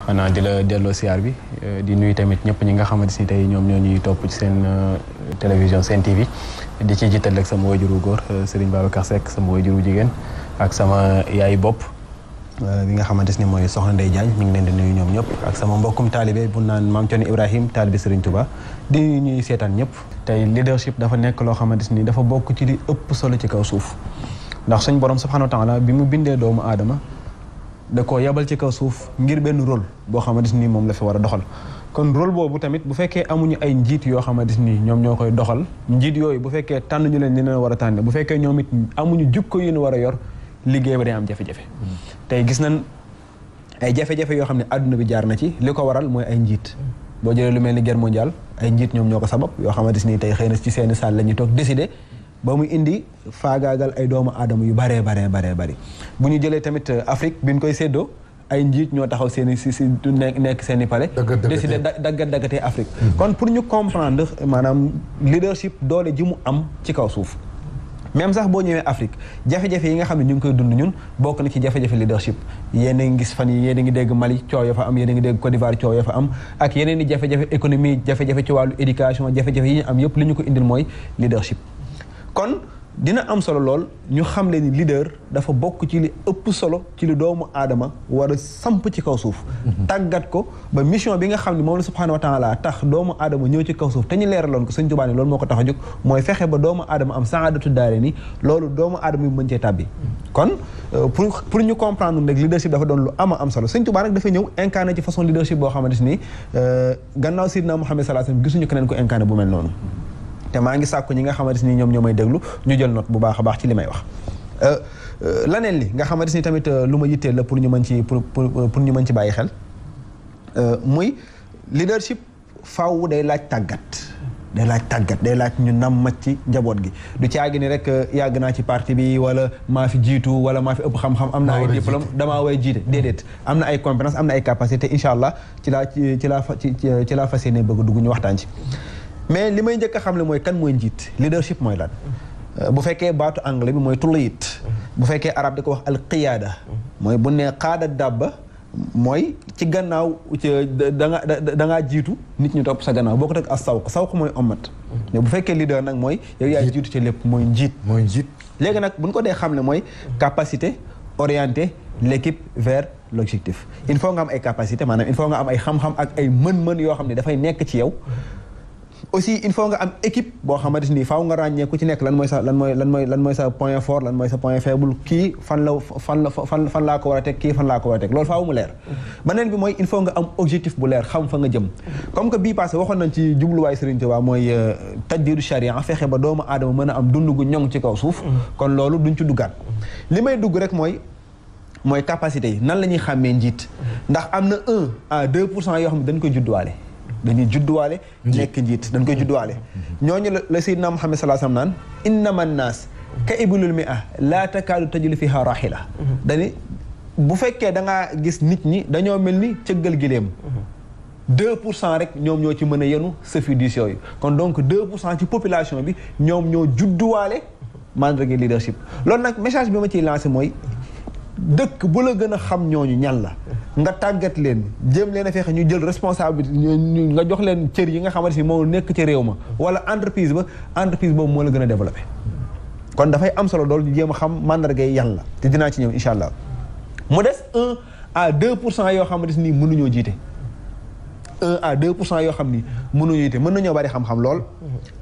xanaa di la delloo siyaar bi di nuyu tamit ñëpp ñi nga xamante ni tey ñoom ñoo ñuy topp ci seen télévision Sen TV di ci jiital ak sama wajuru góor Serigne Babacar Seck sama wajuru jigéen ak sama yaay bopp bi nga xamante ni mooy Soxna Ndeye Diagne mi ngi leen di nuyu ñoom ñëpp ak sama mbokkum taalibe bu naan Maam Thierno Ibrahim taalibe Serigne Touba di ñuy seetaan ñëpp. tey leadership dafa nekk loo xamante ni dafa bokk ci li ëpp solo ci kaw suuf ndax suñ borom subhanahu wa taala bi mu bindee doomu aadama da koo yabal ci kaw suuf ngir benn rôle boo xamante ni moom la fi war a doxal kon rôle boobu tamit bu fekkee amuñu ay njiit yoo xamante ni ñoom ñoo koy doxal njiit yooyu bu fekkee tànn ñu leen ni leen war a tànne bu fekkee ñoom it amuñu jukko yu ñu war a yor liggéey ba day am jafe-jafe tey gis nañ ay jafe-jafe yoo xam ne àdduna bi jaar na ci li ko waral mooy ay njiit boo jëlee lu mel ni guerre mondiale ay njiit ñoom ñoo ko sabab yoo xamante ni tey xëy na ci seeni saal la ñuy toog décider ba mu indi faagaagal ay doomu aadama yu baree bari bu ñu jëlee tamit Afrique bi ñu koy séddoo ay njiit ñoo taxaw seen i si nekk seen i palais décidé daggatee Afrique kon pour ñu comprendre maanaam leadership doole ji mu am ci kaw suuf même sax boo ñëwee Afrique jafe-jafe yi nga xam ne ñu ngi koy dund ñun bokk na ci jafe-jafe leadership yéen a ngi gis fan yi yéen a ngi dégg Mali coow ya fa am yéen a ngi dégg Côte d'Ivoire coow ya fa am ak yeneen i jafe-jafe économie jafe-jafe ci wàllu éducation jafe-jafe yi ñu am yëpp li ñu ko indil mooy leadership kon dina am solo lool ñu xam leen ni leader dafa bokk ci li ëpp solo ci li doomu aadama war a samp ci kaw suuf tàggat ko ba mission bi nga xam ne moom la subhanahu wa taala tax doomu aadama ñëw ci kaw suuf te ñu leeraloon ko Sëñ Tuubaa ne loolu moo ko tax a jóg mooy fexe ba doomu aadama am saadatu daare ni loolu doomu aadama yu mën cee tàbbi kon pour ñu comprendre rek leadership dafa doon lu am solo Sëñ Tuubaa nag dafa ñëw incarné ci façon leadership boo xamante ni gannaaw Seydina Muhammad sallallahu alayhi wasallam gisuñu keneen ko incarné bu mel noonu te maa ngi sàkku ñi nga xamante ni ñoom ñoo may déglu ñu jël note bu baax a baax ci li may wax laneen li nga xamante ni tamit lu ma yitteel la pour ñu mën ci pour ñu mën ci bàyyi xel muy leadership faaw day laaj tàggat day laaj ñu nam mat ci njaboot gi du caagi ni rek yàgg naa ci parti bi wala maa fi jiitu wala maa fi ëpp xam-xam am na ay diplôme damaa way jiite déedéet am na ay compétence am na ay capacité incha allah ci laa fas yéene bëgg dugg ñu waxtaan ci mais li may njëkk a xam ne mooy kan mooy njiit leadership mooy lan bu fekkee baatu anglais bi mooy to lead bu fekkee arab da ko wax al qiyaada mooy bu nee qaada dabba mooy ci gannaaw da ngaa jiitu nit ñu topp sa gannaaw boo ko teg as sawq mooy omat mais bu fekkee leader nag mooy yow yaa jiitu ci lépp mooy njiit léegi nag bu ñu ko dee xam ne mooy capacité orienter l'équipe vers l'objectif il faut nga am ay capacité maanaam il faut nga am ay xam-xam ak ay mën-mën yoo xam ne dafay nekk ci yow aussi il faut nga am équipe boo xamante ni faaw nga ràññee ku ci nekk lan mooy sa point fort lan mooy sa point faible kii fan laa ko war a teg kii fan laa ko war a teg loolu faaw mu leer beneen bi mooy il faut nga am objectif bu leer xam fa nga jëm comme que bii passé waxoon nañ ci jubluwaay Serigne Touba mooy tajdiidu charia fexe ba doomu aadama mën a am dund gu ñoŋ ci kaw suuf kon loolu duñ ci duggaat li may dugg rek mooy capacité yi nan la ñuy xàmmee njiit ndax am na 1 à 2% yoo xam ne dañ koy judduwaale dañuy judduwaale nekk njiit dañ koy judduwaale ñooñu la Seydina Muhammad sallallahu alayhi wasallam naan innama nnaas ka ibilul mi'a laa takaadu tajlu fiha rahila dani bu fekkee da ngaa gis nit ñi dañoo mel ni cëggal gileem 2% rek ñoom ñoo ci mën a yenu safidiis yooyu kon donc 2% ci population bi ñoom ñoo judduwaale mandarga leadership loolu nag message bi ma ciy lancé mooy dëkk bu la gën a xam ñooñu ñan la nga tàggat leen jéem leen a fexe ñu jël responsabilité nga jox leen cër yi nga xamante ni moo nekk ci réew ma wala entreprise boobu moo la gën a développé kon dafay am solo dool ñu jéem a xam mandarga yi yan la te dinaa ci ñëw incha allah mu des 1 à 2% yoo xamante ni mënuñoo jiite 1 à 2% yoo xam ni mënuñoo jiite mën nañoo bari xam-xam lool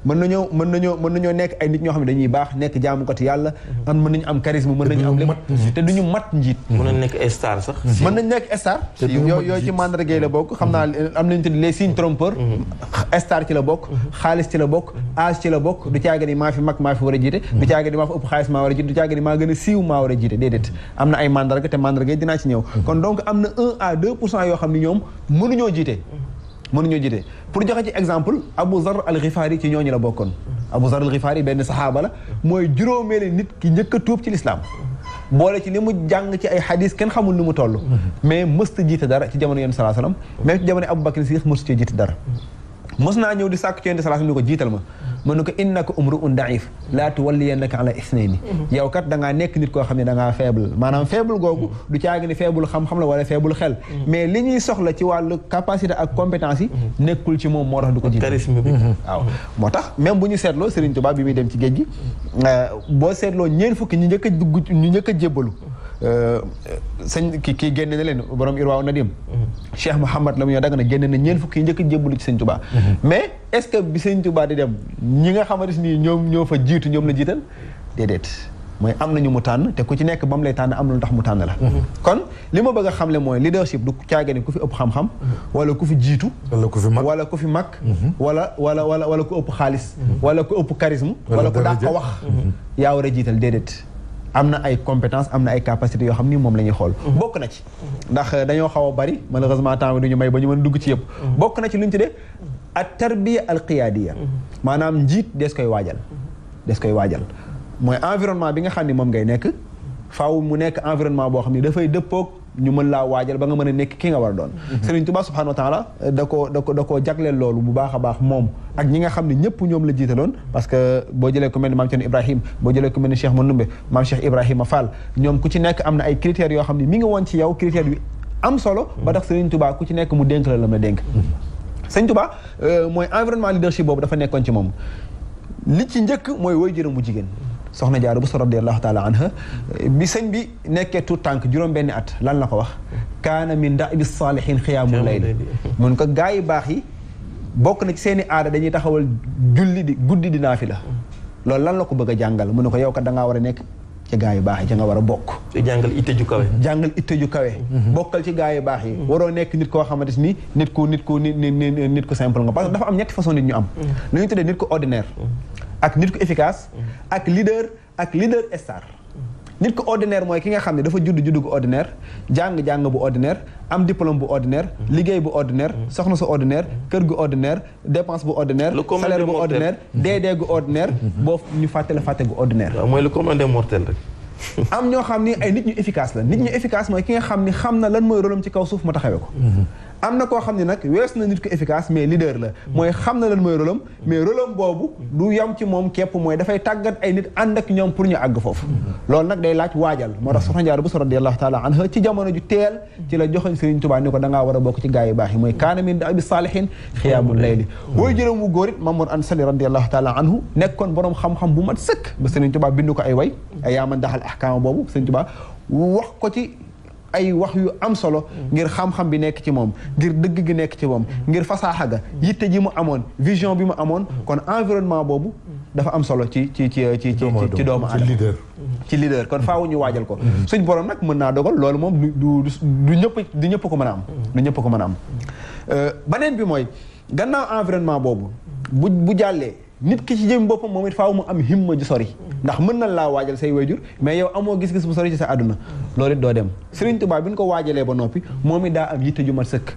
mën nañoo nekk ay nit ñoo xam ne dañuy baax nekk jaamukati yàlla mën nañu am charisme mën nañu am lépp te duñu mat njiit mën nañ nekk star sax mën nañ nekk star yooyu ci mandarga yi la bokk xam naa am nañu tudd les signes trompeurs star ci la bokk xaalis ci la bokk âge ci la bokk du caaga ni maa fi mag maa fi war a jiite du caaga ni maa fi ëpp xaalis maa war a jiite du caaga ni maa gën a siiw maa war a jiite déedéet am na ay mandarga te mandarga yi dinaa ci ñëw kon donc am na 1 à 2% yoo xam ne ñoom mënuñoo jiite pour joxe ci exemple Abu Zar al-Ghifari ci ñooñu la bokkoon Abu Zar al-Ghifari benn saxaaba la mooy juróomeeli nit ki njëkk a tuub ci lislaam boole ci li mu jàng ci ay xadis kenn xamul ni mu toll mais mësta jiite dara ci jamono yonent sallallahu alayhi wasallam même ci jamono Abu Bakr Siddiq mësta cee jiite dara mës naa ñëw di sàkk ci yonent sallallahu alayhi wasallam ni ko jiital ma mu ne ko innaka umru'un da'if laa tuwalliyannaka ala ithnayni yow kat da ngaa nekk nit koo xam ne da ngaa faible maanaam faible googu du caagi ne faible xam-xam la wala faible xel mais li ñuy soxla ci wàllu capacité ak compétence yi nekkul ci moom moo tax du ko jiite charisme bi waaw moo tax même bu ñu seetloo Serigne Touba bi muy dem ci géej gi boo seetloo ñeent fukki ñu njëkk a dugg ñu njëkk a jébbalu sëñ kii génne na leen borom Irwaaw Nadim Cheikh Mouhamad la mu ñoo dagg na génne na ñeent fukki yi njëkk a jébbalu ci sëñ Touba mais est-ce que bi sëñ Touba di dem ñi nga xamante ni ñoo fa jiitu ñoom la jiital déedéet mooy am na ñu mu tànn te ku ci nekk ba mu lay tànn am na lu tax mu tànn la kon li ma bëgg a xamle mooy leadership du caagane ku fi ëpp xam-xam wala ku fi jiitu wala ku fi mag wala ku ëpp xaalis wala ku ëpp charisme wala ku dàq ko wax yaa war a jiital déedéet am na ay compétence am na ay capacité yoo xam ni moom la ñuy xool bokk na ci ndax dañoo xaw a bari malheureusement temps bi du ñu may ba ñu mën dugg ci yëpp bokk na ci lu ñu tuddee at tarbiya al qiyaadiya maanaam njiit des koy waajal mooy environnement bi nga xam ne moom ngay nekk faaw mu nekk environnement boo xam ne dafay dëppoog ñu mën laa waajal ba nga mën a nekk ki nga war a doon Serigne Touba subhanahu wa taala da koo jagleel loolu bu baax a baax moom ak ñi nga xam ne ñëpp ñoom la jiitaloon parce que boo jëlee ku mel ni maam Thierno Ibrahim boo jëlee ku mel ni Cheikh Manoumbe maam Cheikh Ibrahima Fall ñoom ku ci nekk am na ay critères yoo xam ne mi ngi woon ci yow critères yu am solo ba tax Serigne Touba ku ci nekk mu dénk la dénk Serigne Touba mooy environnement leadership boobu dafa nekkoon ci moom li ci njëkk mooy waajuram bu jigéen soxna Jaara Buso radiyallahu taala anha bi sëñ bi nekkee tout tànk juróom-benni at lan la ko wax kaana min da'bi saalihin xiyaamul layl mun ko gaa yi baax yi bokk na ci seeni aada dañuy taxawal julli di guddi di naafila loolu lan la ko bëgg a jàngal mu ne ko yow kat da ngaa war a nekk ci gaa yu baax yi ca nga war a bokk jàngal itte ju kawe bokkal ci gaa yu baax yi waroo nekk nit koo xamante ni nit ku simple nga parce que dafa am ñetti façon nit ñu am lu ñu tuddee nit ku ordinaire ak nit ku efficace ak leader star nit ku ordinaire mooy ki nga xam ne dafa judd gu ordinaire jàng bu ordinaire am diplôme bu ordinaire liggéey bu ordinaire soxna su ordinaire kër gu ordinaire dépense bu ordinaire salaire bu ordinaire deedee gu ordinaire boo ñu fàtte gu ordinaire mooy le commun des mortels rek am ñoo xam ni ay nit ñu efficace la nit ñu efficace mooy ki nga xam ni xam na lan mooy rôle am ci kaw suuf mu taxawee ko am na koo xam ne nag wees na nit ko efficace mais leader la mooy xam na lan mooy rôle am mais rôle am boobu du yam ci moom képp mooy dafay tàggat ay nit ànd ak ñoom pour ñu àgg foofu loolu nag day laaj waajal moo tax soxna Jaara Buso radiyallahu taala anha ci jamono ju teel ci la joxoñ Serigne Touba ni ko da ngaa war a bokk ci gaa yu baax yi mooy kaana min da'bi saalihin xiyaamul layli booy jërëm wu góor it Mamour Anta Sali radiyallahu taala anhu nekkoon borom xam-xam bu mat sëkk ba Serigne Touba bindu ko ay way ay yaaman daxal ahkaama boobu Serigne Touba wax ko ci ay wax yu am solo ngir xam-xam bi nekk ci moom ngir dëgg gi nekk ci moom ngir fasaaxa ga yitte ji mu amoon vision bi mu amoon kon environnement boobu dafa am solo ci doomu aadama ci leader kon faawu ñu waajal ko suñ borom nag mën naa dogal loolu moom du ñëpp ko mën a am du ñëpp ko mën a am beneen bi mooy gannaaw environnement boobu bu jàllee nit ki ci jëm boppam moom it faaw mu am himma ju sori ndax mën na laa waajal say wayjur mais yow amoo gis-gis bu sori ci sa àdduna loolu it doo dem Serigne Touba bi ñu ko waajalee ba noppi moom it daa am yitte ju mat sëkk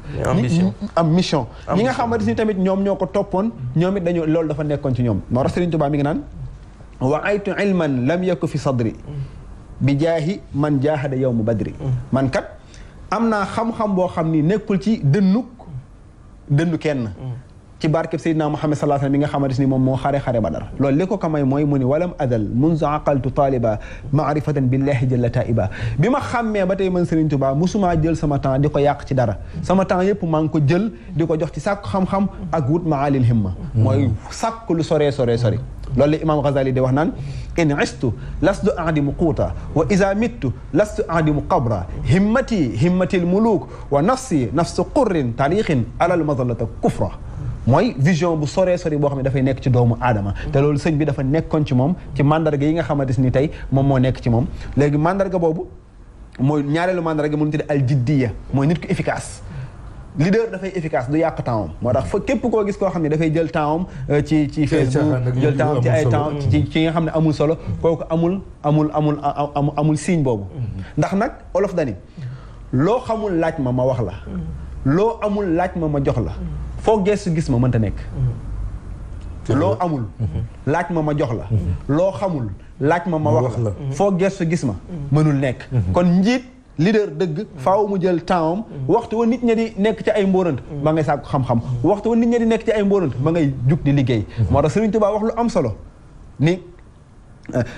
am mission ñi nga xamante ni tamit ñoom ñoo ko toppoon ñoom it dañu loolu dafa nekkoon ci ñoom moo tax Serigne Touba mi ngi naan wa aytu ilman lam yakku fi sadri bi jaahi man jaahada yawmu badri man kat am naa xam-xam boo xam ni nekkul ci dëndu kenn ci barkeb Seydina Muhammad sallallahu alayhi wa sallam mi nga xamante ni moom moo xare Badar loolu li ko kamay mooy mu ni walam adal munzu aqaltu taliba maarifatan billahi jalla taiba bi ma xàmmee ba tey man Serigne Touba musumaa jël sama temps di ko yàq ci dara sama temps yëpp maa ngi ko jël di ko jox ci sàkku xam-xam ak wut maalil himma mooy sàkk lu sori loolu la Imam Ghazali di wax naan in istu lastu adimu quuta wa iza mittu lastu adimu qabra himmatil muluk wa nafsi nafsu qurrin tariqin alal mazallata kufra mooy vision bu sori boo xam ne dafay nekk ci doomu aadama te loolu sëñ bi dafa nekkoon ci moom ci mandarga yi nga xamante ni tey moom moo nekk ci moom léegi mandarga boobu mooy ñaareelu mandarga mu tudd al jiddiya mooy nit ku efficace leader dafay efficace du yàq temps moo tax fa képp koo gis koo xam ne dafay jël temps ci Facebook jël temps ci ay temps ci nga xam ne amul solo kooku amul signe boobu ndax nag olof dani loo xamul laaj ma wax la loo amul laaj ma jox la foo gestu gis ma mënta nekk loo amul laaj ma jox la loo xamul laaj ma wax la foo gestu gis ma mënul nekk kon njiit leader dëgg faaw mu jël temps waxtu wa nit ñi di nekk ci ay mbóorant ba ngay sàkku xam-xam waxtu wa nit ñi di nekk ci ay mbóorant ba ngay jug di liggéey moo tax Sëriñ Tuubaa wax lu am solo ni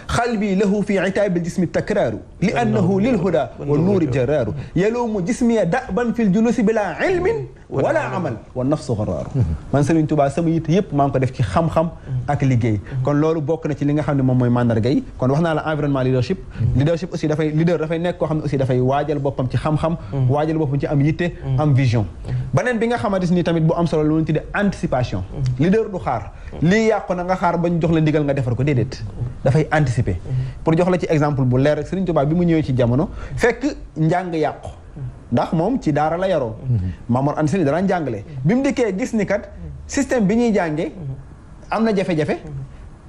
xalbi lahu fi itaabil jismi takraaru li annahu lil huda wa nuuri jaraaru yaluumu jismiya daban fil julusi bila ilmin wala amal wa nafsu garaaru man Sëriñ Tuubaa sama yitte yëpp maa ngi ko def ci xam-xam ak liggéey kon loolu bokk na ci li nga xam ne moom mooy mandarga yi kon wax naa la environnement leadership aussi dafay nekk koo xam ne aussi dafay waajal boppam ci xam-xam waajal boppam ci am yitte am vision beneen bi nga xamante ni tamit bu am solo lu ñu tuddee anticipation leader du xaar lii yàqu na nga xaar bañ jox la ndigal nga defar ko déedéet dafay anticiper pour jox la ci exemple bu leer rek Sëriñ Tuubaa bi mu ñëwee ci jamono fekk njàng yàqu ndax moom ci daara la yaroo Maam Mor Anta Sali dara njàngale bi mu dikkee gis ni kat système bi ñuy jànge am na jafe-jafe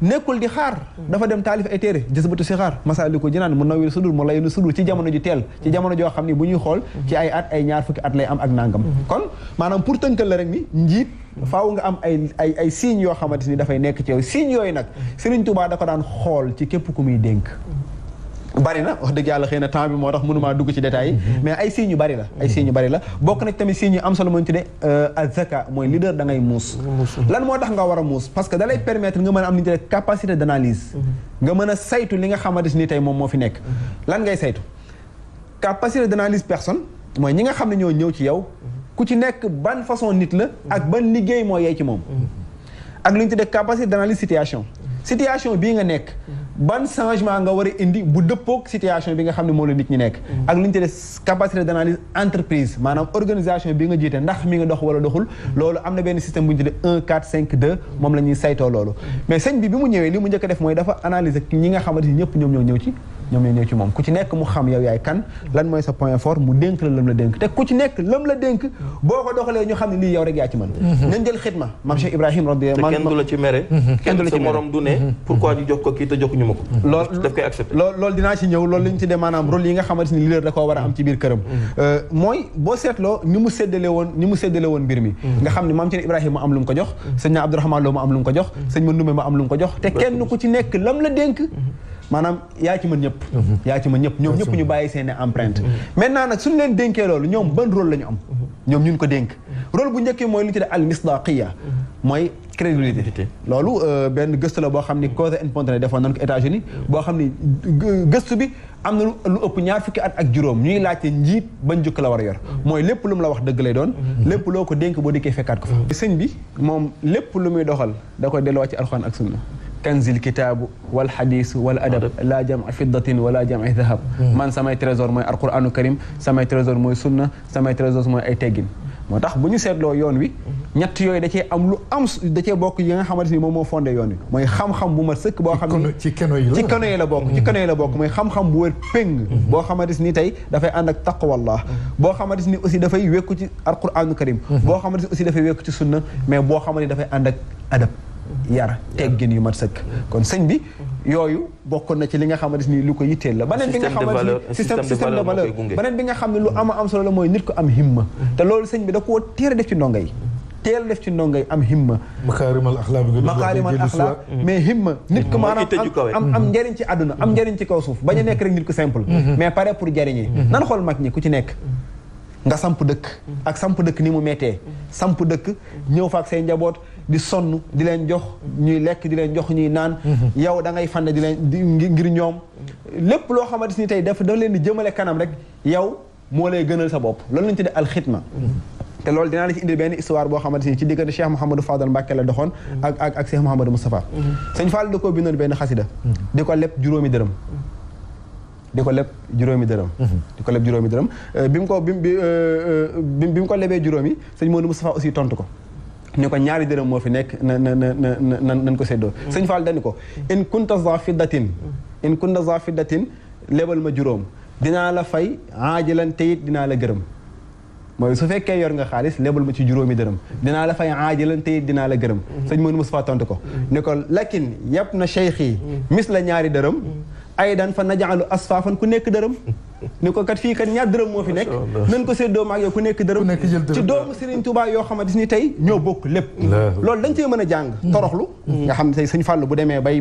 nekkul di xaar dafa dem taalif ay téere Jazbatu Sixaar Masaalikul Jinaan Munawwirus Sudur Mulayyinus Sudur ci jamono ju teel ci jamono joo xam ni bu ñuy xool ci ay at ay ñaar fukki at lay am ak nangam kon maanaam pour tënkal la rek ni njiit faaw nga am ay signes yoo xamante ni dafay nekk ci yow signes yooyu nag Sëriñ Tuubaa da ko daan xool ci képp ku muy dénk bari na wax dëgg yàlla xëy na temps bi moo tax mënumaa dugg ci détails yi mais ay signes yu bari la bokk na ci tamit signes yu am solo mooy ñu tuddee azaka mooy leader da ngay muus lan moo tax nga war a muus parce que da lay permettre nga mën a am li ñu tuddee capacité d'analyse nga mën a saytu li nga xamante ni tey moom moo fi nekk lan ngay saytu capacité d'analyse personne mooy ñi nga xam ne ñoo ñëw ci yow ku ci nekk ban façon nit la ak ban liggéey moo yey ci moom ak li ñu tuddee capacité d'analyse situation bii nga nekk ban changement nga war a indi bu dëppoog situation bi nga xam ne moom la nit ñi nekk ak li ñu tuddee capacité d'analyse entreprise maanaam organisation bi nga jiite ndax mi nga dox wala doxul loolu am na benn système bu ñu tuddee 1 4 5 2 moom la ñuy saytoo loolu mais sëñ bi mu ñëwee li mu njëkk a def mooy dafa analyser ñi nga xamante ni ñëpp ñoom ñoo ñëw ci moom ku ci nekk mu xam yow yaay kan lan mooy sa point fort mu dénk la lam la dénk te ku ci nekk lam la dénk boo ko doxalee ñu xam ne lii yow rek yaa ci mën nañ jël xidma maam Cheikh Ibrahim radiyallahu kenn du la ci mere kenn du la ci morom du ne pourquoi ñu jox ko kii te joxuñu ma ko loolu daf koy accepté loolu dinaa ci ñëw loolu la ñu tuddee maanaam rôle yi nga xamante ni leader da koo war a am ci biir këram mooy boo seetloo ni mu séddale woon mbir mi nga xam ne maam Cheikh Ibrahim ma am lu mu ko jox sëñ na Abdourahmane Lo ma am lu mu ko jox sëñ Mandoumbe ma am lu mu ko jox te kenn ku ci nekk lam la dénk maanaam yaa ci mën ñëpp ñoom ñëpp ñu bàyyi seen empreinte maintenant nag suñu leen dénkee loolu ñoom ban rôle la ñu am ñoom ñun ko dénk rôle bu njëkkee mooy lu ñu tuddee al misdaqiya mooy crédibilité loolu benn gëstu la boo xam ni Causes and Spontané defoon nañ ko États-Unis boo xam ni gëstu bi am na lu ëpp ñaar fukki at ak juróom ñuy laajte njiit ban jukk la war a yor mooy lépp lu mu la wax dëgg lay doon lépp loo ko dénk boo dikkee fekkaat ko fa sëñ bi moom lépp lu muy doxal da koy delloo ci alxuraan ak sunna kanzil kitaabu wal xadiisu wal adab laa jamci fiddatin wala jamci dahab man samay trésor mooy alquranu karim samay trésor mooy sunna samay trésor mooy ay teggin moo tax bu ñu seetloo yoon wi ñett yooyu da cee am lu am da cee bokk yi nga xamante ni moom moo fondé yoon wi mooy xam-xam bu mat sëkk boo xam ne ci keno yi la bokk mooy xam-xam bu wér péng boo xamante ni tey dafay ànd ak taqwallah boo xamante ni aussi dafay wékku ci alquranu karim boo xamante ni aussi dafay wékku ci sunna mais boo xamante ni dafay ànd ak adab yar teggin yu mat sëkk kon sëñ bi yooyu bokkoon na ci li nga xamante ni lu ko yitteel la beneen bi nga xamante ni système de valeur beneen bi nga xam ne lu am solo la mooy nit ko am himma te loolu sëñ bi da koo teel a def ci ndongo yi am himma makaarimal axlaaq mais himma nit ko maanaam am njëriñ ci àdduna am njëriñ ci kaw suuf bañ a nekk rek nit ko simple mais pare pour jëriñee nan xool mag ñi ku ci nekk nga samp dëkk ak samp dëkk ni mu mettee samp dëkk ñëw fa ak say njaboot di sonn di leen jox ñuy lekk di leen jox ñuy naan yow da ngay fande di leen ngir ñoom lépp loo xamante ni tey dafa leen di jëmale kanam rek yow moo lay gënal sa bopp loolu lañu tuddee alxidma te loolu dinaa la ci indi benn histoire boo xamante ni ci diggante Cheikh Mouhamadou Fadal Mbacke la doxoon ak Cheikh Mouhamadou Moustapha sëñ Fall da koo bindoon benn xasida di ko leb juróomi dërëm bi mu ko lebee juróomi sëñ Modou Moustapha aussi tontu ko ni ko ñaari dërëm moo fi nekk nan ko séddoo sëñ Fall dani ko in kunta za fiddatin lebal ma juróom dinaa la fay aajilan te it dinaa la gërëm mooy su fekkee yor nga xaalis lebal ma ci juróomi dërëm dinaa la fay aajilan te it dinaa la gërëm sëñ Modou Moustapha tontu ko ni ko lakin yàpp na cheikh yi mis la ñaari dërëm aydan fa najaalu asfaafan ku nekk dërëm ni ko kat fii kat ñaar dërëm moo fi nekk nañ ko séddoo maag yow ku nekk dërëm ci doomu Serigne Touba yoo xamante ni tey ñoo bokk lépp loolu dañ cee mën a jàng toroxlu nga xam ne tey Sëñ Fallu bu demee bay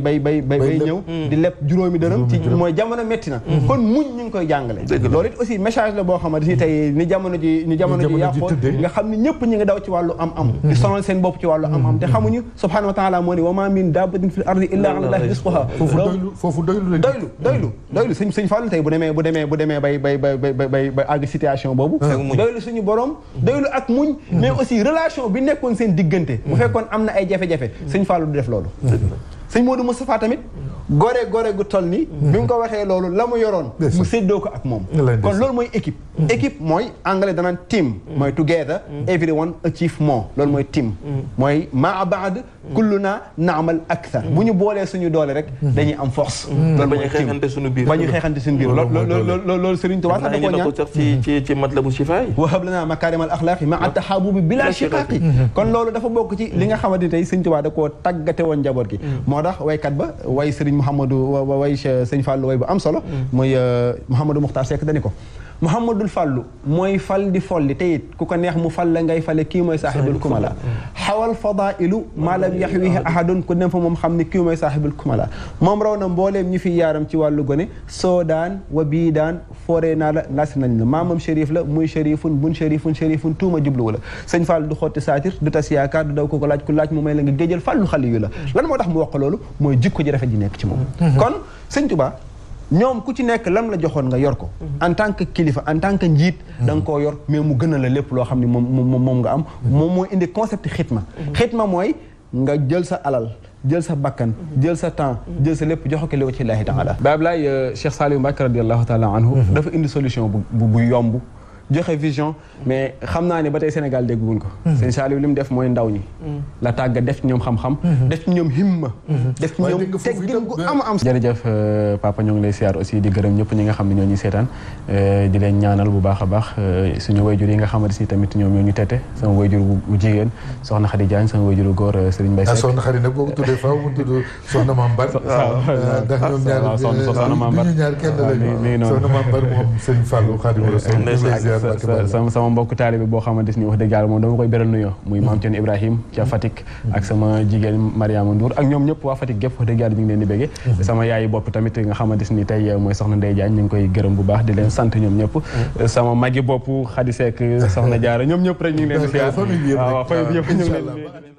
ñëw di lépp juróomi dërëm ci mooy jamono metti na kon muñ ñu ngi koy jàngale loolu it aussi message la boo xamante ni tey ni jamono ji yàqoo nga xam ne ñëpp ñi ngi daw ci wàllu am di sonal seen bopp ci wàllu am te xamuñu subhanahu wa taala moo ni wa ma min dabbatin fil ardi illa ala llahi rizquha foofu doylu Sëñ Fallu tey bu demee bay àgg situation boobu doylu suñu borom doylu ak muñ mais aussi relation bi nekkoon seen diggante bu fekkoon am na ay jafe-jafe Sëñ Fallu du def loolu Sëñ Modou Moustapha tamit gore gu toll ni bi mu ko waxee loolu la mu yoroon mu séddoo ko ak moom kon loolu mooy équipe mooy anglais danaan team mooy together everyone achieve more loolu mooy team mooy maa baad kulluna naamal akthar bu ñu boolee suñu doole rek dañuy am force loolu ba ñu xeexante suñu biir loolu Serigne Touba sax da koo ñaan sax ci matlabu shifaay wahab lana makaarimal axlaaqi ma tahabubi bila shiqaaqi kon loolu dafa bokk ci li nga xamante ni tey Serigne Touba da koo tàggate woon njaboot gi moo tax waykat ba way Serigne Mouhamadou way Sëñ Fallou way bu am solo mooy Mouhamadou Muxtaar Seck dani ko Mouhamadul Fallu mooy fal di folli te it ku ko neex mu fal la ngay fale kii mooy saaxibul kumala xawal fadailu maa lam yaxwihi ahadun ku dem fa moom xam ne kii mooy saaxibul kumala moom raw na mbooleem ñi fi yaaram ci wàllu gone soo daan wa bii daan fooree naa la nasi nañ la maamam shérif la muy shérifun tuuma jubluwu la Sëñ Fall du xotti saatir du tas yaakaar du daw ko laaj ku laaj mu may la nga géjal fàllu xali yu la lan moo tax mu wax loolu mooy jikko ji rafet ji nekk ci moom kon Sëñ Tuubaa ñoom ku ci nekk lan la joxoon nga yor ko en tant que kilifa en tant que njiit da nga koo yor mais mu gën a la lépp loo xam ne moom nga am moom mooy indi concept xitma mooy nga jël sa alal jël sa bakkan jël sa temps jël sa lépp jox ko li ci Allaahi taala Baay Ablaay Cheikh Saliou Mbacké radiyallahu taala anhu dafa indi solution bu yomb joxe vision mais xam naa ne ba tey Sénégal dégguñ ko Sëñ Saliou li mu def mooy ndaw ñi la tàgga def ci ñoom xam-xam def ci ñoom himma def ci ñoom teggin gu am jërëjëf papa ñoo ngi lay siyaar aussi di gërëm ñëpp ñi nga xam ne ñoo ñuy seetaan di leen ñaanal bu baax a baax suñu wayjur yi nga xamante si tamit ñoom ñoo ñu tette sama wayjur bu jigéen soxna Khady Diagne sama wayjur bu góor Serigne Mbaye Seck soxna Khady nag boo ko tuddee faaw mu tudd soxna Mame Bar ndax ñoom ñaar soxna Mame Bar ñu ñaar kenn lañu soxna Mame Bar moom Serigne Fallou Khadim sama mbokk taalibe boo xamante ni wax dëgg yàlla moom dama koy beral nuyoo muy maam Thierno Ibrahim ca Fatick ak sama jigéen Mariama Ndour ak ñoom ñëpp waa Fatick gépp wax dëgg yàlla ñu ngi leen di béggee sama yaayi bopp tamit nga xamante ni tey mooy soxna Ndeye Diagne ñu ngi koy gërëm bu baax di leen sant ñoom ñëpp sama magi bopp Khady Seck soxna Diarra ñoom ñëpp rek ñu ngi leen di siyaar waaw famille bi yëpp ñu ngi leen